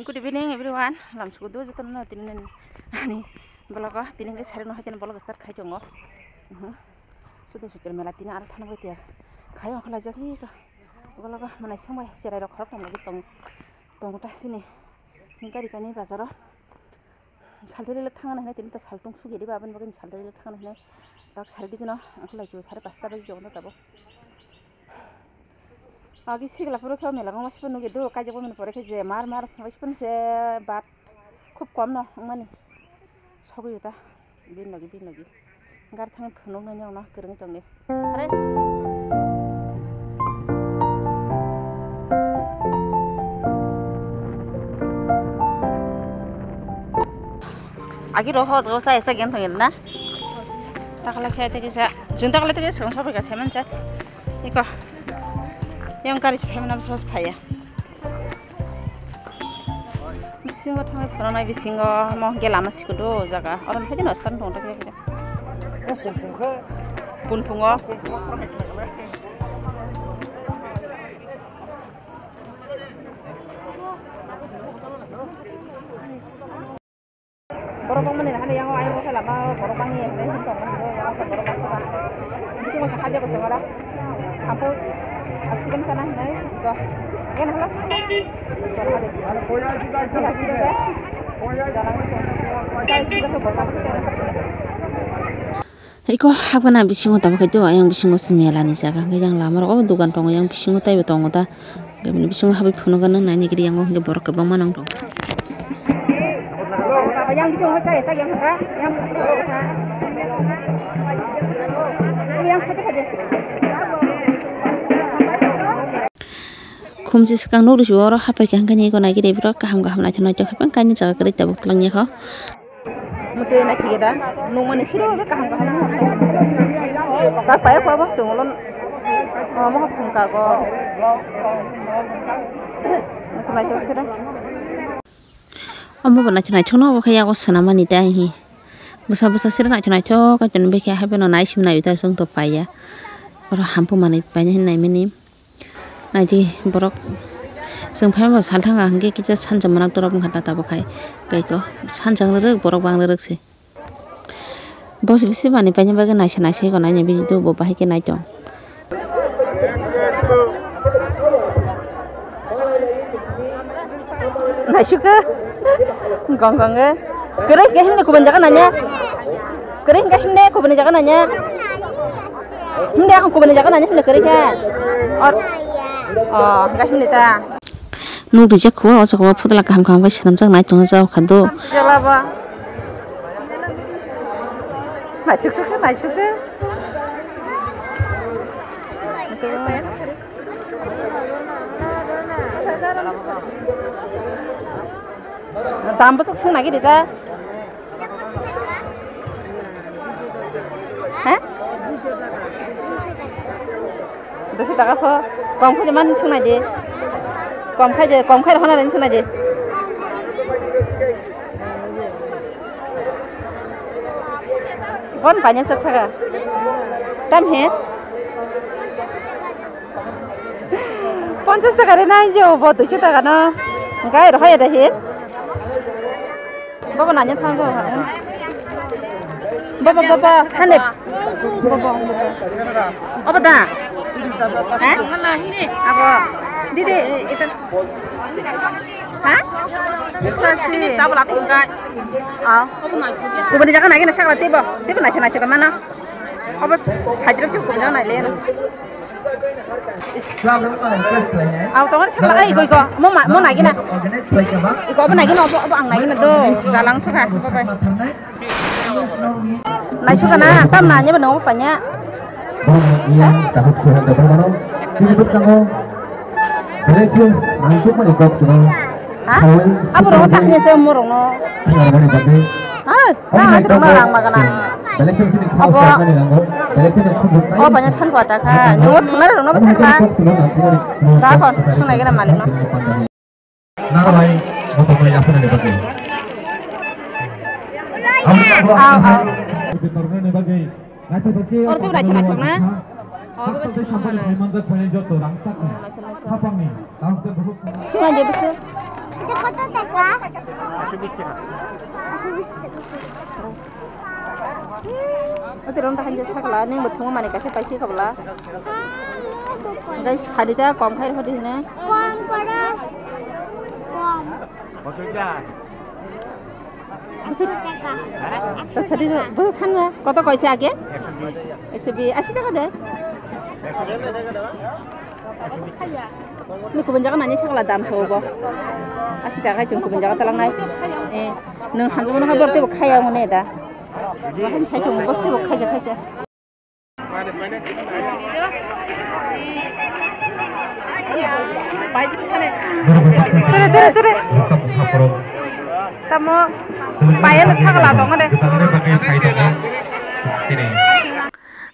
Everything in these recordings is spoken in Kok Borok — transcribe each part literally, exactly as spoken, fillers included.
Good evening everyone. Lamsugo do jotono tini ani vlog o tini ke sari no hajani vlog start khai tongo. Mhm. Sudo sudo mela tini aro thana bai tiya. Khai ong khala jagi ka. Vlog o manai samai serai rok khorok tong lagi tong tong ta sini. Gari kani bazar o. Saltiri le thangna hinai tini ta saltung sugi diba aboni bagwi saltiri le thangna hinai. Tak sari digino ang khala ju sari pasta bai jogno tabo. Agi sigla puro khe mela rong masibo nugi do kaijak bumini pore khe je mar mar masibo se bat khub kom no wngmani sogwi ta bin logi bin logi gar thang phunuk nai nong no kwrwng tongni. Are. Agi ro hos go sa esa gen thong na. Takala khe te kisa jun takala te kisa song sobe ka semen sa. Iko. Yang kari semen nam sos phaya. Bisingo thangwi phunuknai bisingo mo hwnkhe lama sikudo o jaga. Oro hwnkhe no start tong thangkhe. Punphungo. Borok bangmani hani yango ayang bokhe lama borok bangni hinwi hin tongmani do yango khe borok bangkha. Bisingo se habya bo chwngara. Hapo askrim sana hinwi do. Yan hala sukha. Jor hade. Askrim khe. Jana khe. Chai sida khe borok bangkha. Eko hapgana bisingo tabuk khe do ayang bisingo se mela ni jaga hwnkhe yang lama rok o dogan tongo yang bisingo taibo tongo ta. Bini bisingo habwi phunukgano nainigiri yango hwnkhe borok kwbangma nang tongo. Yang bisingo sa esa yang kha yang yang sate kha de. Khumsi swkang nukri si oro hapai kha hwnkhe eko naigiri borok kaham kaham naithok naithok hapai kaini jaga kwrwi tabuk twlangya kho. Mutwi naithok da nukmani siro kaham kaham nukha. Tak paya kho bo chwngno omo kha phungka go. Naithok naithok siro. Omo bo naithok naithok no obo khe yago swnamani tei ahi. Bwsa bwsa siro naithok naithok kaitorni bwkhe haibeno naisim naio ta chwng to paiya. Oro hampui manwi painai hinwi naimani. Naidi borok chwng phaima salthang hwnkhe kisa sanjak manak torok wngkha ta tabuk hai. Kaiko sanjak rwrwk borok bang rwrwk se. Bos bisi manwi paina bagwi naisa naisa ego naina bini do bo bahai khe nai tong. Naisuk khe gong gong khe kwrwi khe himni kubun jaga nanya kwrwi hwnkhe himni kubuni jaga nanya himni akong kubuni jaga nanya himni kwrwi khe o hwnkhe himni ta. Nuk rijak kho o jaga o phutla kaham kaham khe swnamjak nai tongna jao kha do. Naisuk suk khe naisuk khe. Dam bwswk swng nai di ta. He? Duiso taka pho. Kom khai de man swng nai di. Kom khai de, kom khai de hona de swng nai di. Bon paina sok thaka. Tam he? Ponchas taka re nai jo, bo duiso taka no. Gai rohai de he. Bobo nanya thang jo. Bobo, bobo, sane. Bobo, bobo. Obo da? Ha? Abo. Didi, ito. Ha? Sasi. Chabo lati hingkai. Ah. Kubuni jaga nagi na sakla tibo. Tibo nai nai mana. Obo hajrok se kubuni jaga nai le. Aw, tongo sakla, ai, goi go. Mo ma, mo nagi na. Iko obo nagi na, obo, obo ang nagi na do. Jalang sukha. Bye bye. Naisuk na, tam na, nyeba nongo panya. Bang iya, tabuk suhan da bang mano. Sini bus kango. Belai ke, naisuk mani kok suno. Ha? Abo rong tak ni se mo rong no. Thangar mani bagi. Ha? Omo na nai tu ma rang magana. Belai ke sini khau sa mani nango. Belai ke khum. Oh, banyak san kuat ka. Nyuwat thuna rong no sakla. Kok suno na, kok suno. Ka kon, sunai gana malik no. Narwai, motorwai, aswrwngni bagwi. Aw, aw. Oro tei naithok naithok na? Oro tei naithok naithok na? Swnai de bwswk. Kota taka? Ekso bish taka. Ekso bish taka. Ate rom ta hanja sakla, neng bo thwngma mani kaisa paisi kabla. Guys, sadi ta kom khai rw di hine. Kom pora. Kom. Kota taka? Busi. Kota taka? Ta sadi ta, busi sanma, koto koise age? Ekso bish. Ekso bish, ashi taka de. Ni kubun jaga nani sakla dam sobo. Ashi taka chwng kubun jaga talangnai. Eh, nwng hanjamano hai borok teibo khaya mone da. Bahai sai tongo, bosi teibo khaija khaija. Tere, tere, tere. Tamo, payano sakla tongo de.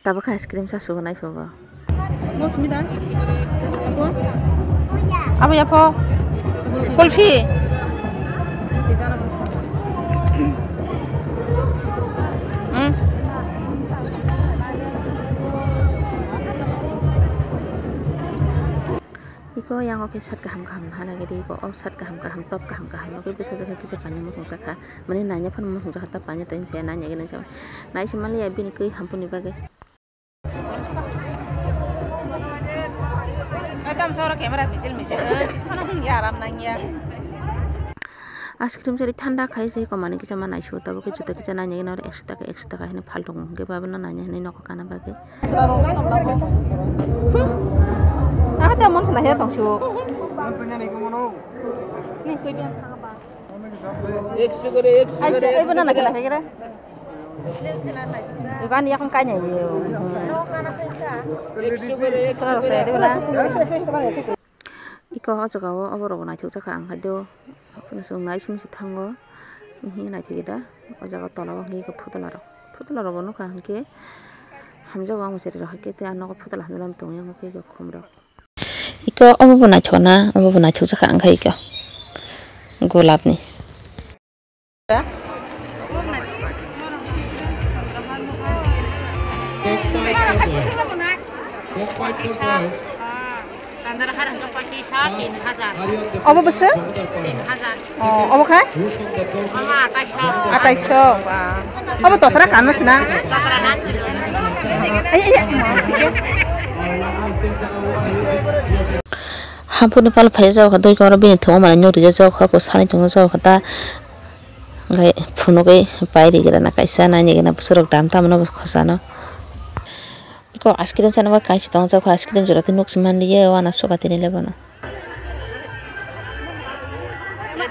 Tabuk khe ice cream sa sugo nai phugo. Abo yapho. Kulfi. Hmm. Iko yang oke sat kaham kaham hana gede iko o sat kaham kaham top kaham kaham oke bisa jaga kisa pani muchung saka mane nanya phano muchung saka ta pani to insa nanya gede nai se mali ya bini koi hampuni bagwi. Ekdam soro camera misil misil, eh, phano hung ya aram nang ya. Ice cream sari thanda khai se komani kisa ma naisu tabuk khe juta kisa nanya gana oro ekso taka ekso taka hwnwi phaltung hwnkhe babano nanya hwnwi nokho kana bagwi. Aha ta mon sana he tongsu. Ni koi biang thang ba. Aisa, ebo na na kena kena. Iban yakung kanya ye. Iko o jaga o obo rok naithok jakha ang khe do. Chwng nai simi se thango. Hihi naithok da. O jaga tola o hinkhe phutla rok. Phutla rok bo nukha hinkhe hamjago ang bo cherai rok hinkhe tei ah nogo phutla hamjak tongya hinkhe khum rok. Iko obo bo naithok na, obo bo naithok jakha ang khe iko. Golap ni. Obo bwswk? Oh, obo kha? Ataisho. Obo totra kano sina? Ai, ai, ai. Hampuni pal phai jao kha, doi khe oro bini thwngmani nw rijak jao kha, bo sanai tongna jao kha ta. Hwnkhe phunugwi pai ri gira na kaisa, naini gana bwswk rok dam tamo no bwswk khosano. Iko ice cream sana ba kaisa tong jao kha, ice cream jora tei nuk si man liya, wana suka tini le bono.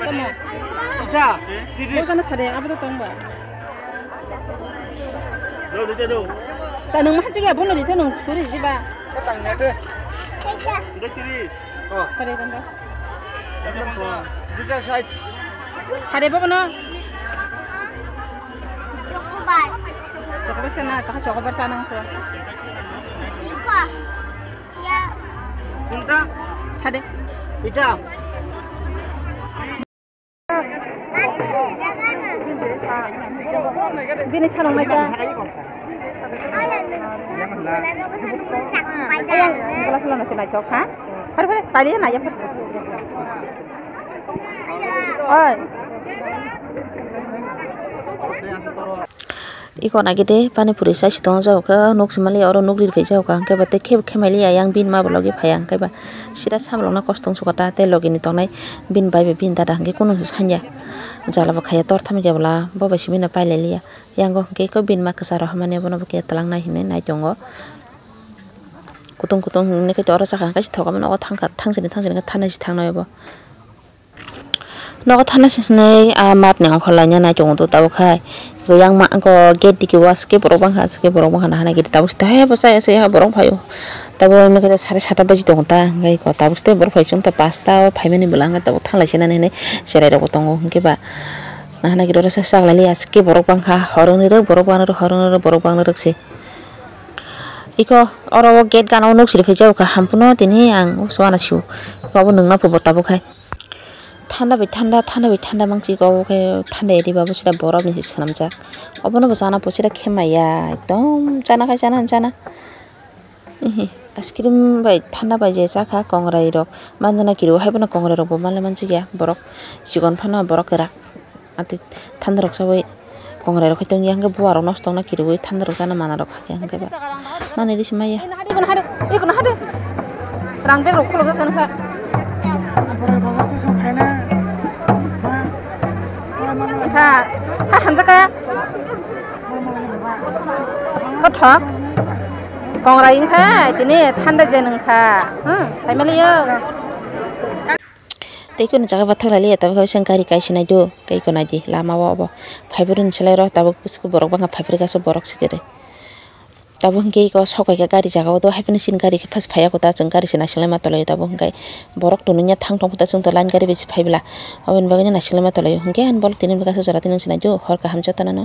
Tamo. Bo sana sade, abo to tong ba. Ta nwng ma hachuk ya, bono rito nwng suri jiba. Sade tong ba. Sade bono. Chokobar sana, ta chokobar sana ko. Sade. Bini sanong nai ta. Ayang, glass lana kena chok ha. Hari hari, tadi na ya. Oi. Iko nagide pani puri sai si tong jao khe, nuk si mali oro nuk ri phai jao kha, hwnkhe ba tei khe, khe mali ayang bini ma bo logi phai ya, hwnkhe ba sida samlok na kosong sukha ta, tei logi ni tongnai bini bai bai bini dada hwnkhe kunu se sanya, jala bo khaiya tor thami khe bwla bo bai simi no pai lai liya, yango hwnkhe iko bini ma kwcharo hamani abono bo khe twlang nai hinwi nai tongo, kutung kutung hinwi khe oro chakha hwnkhe se thok mano, thang sini thang sini khe thanai se thang nai bo. Nogo thana sini, ah, mat ni ongkhor laina nai tongo to tabuk khai. Yang ma ko gate diki o aswk borok bangkha, aswk borok bangkha nahana gate tabuk sita he bwsa ese borok phaio. Tabuk ema khe sare sata baji tongo ta, hwnkhe tabuk site borok phai chwng ta pasta o phaimani bwla hwnkhe tabuk thanglai sinani hinwi cherai rok bo tongo hwnkhe ba. Nahana gate oro sa chaklai liya aswk borok bangkha, horoni rok borok bangni rok, horoni rok borok bangni rok se. Iko oro o gate gana o nuk siri phai jao kha, hampano tini ang uansuk uanasio. Iko obo nungna phubo tabuk khai. Thanda bai thanda, thanda bai thanda mangsi iko obo khe thanda area ba bo sida borok ni se swnamjak. Obono bo chana po sida khe maya, ekdom chana khai chana chana. Ice cream bai thanda bai je chakha kongrai rok manjana kiriwi, haiphano kongrai rok bo manle manjak ya borok chikon phano borok kwrak. Ati thanda rok chawi kongrai rok khai tongya, hwnkhe buwa rok nosto wngna kiriwi thanda rok chana mana rok hakhe hwnkhe ba manwi risi maya. Rang bag rok khuluk jak sanukha. Wngkha ha hamjakha. Kothok kongrai wngkha tini thanda jen wngkha. Hmm, saimaliyo. Tei kono jaga bathak lailiya, tabuk khe gari kaisa naidu, tei kono naidi lama o obo phaibrwni slai rw tabuk bwswk borok bangkha phaibrwkha borok se kwrwi. Tabuk hwnkhe eko sok bai kha gari jaga o, do haiphano chini gari khe phas phaiya kho ta, chwng gari se naisinglaima tonglaio. Tabuk hwnkhe borok tonwi thang tong kho ta, chwng to line gari bai se phai bwla, aboni bagwi naisinglaima tonglaio. Hwnkhe ani bolong tini bwkha se jora tini se naidu, hor kaham jotono no.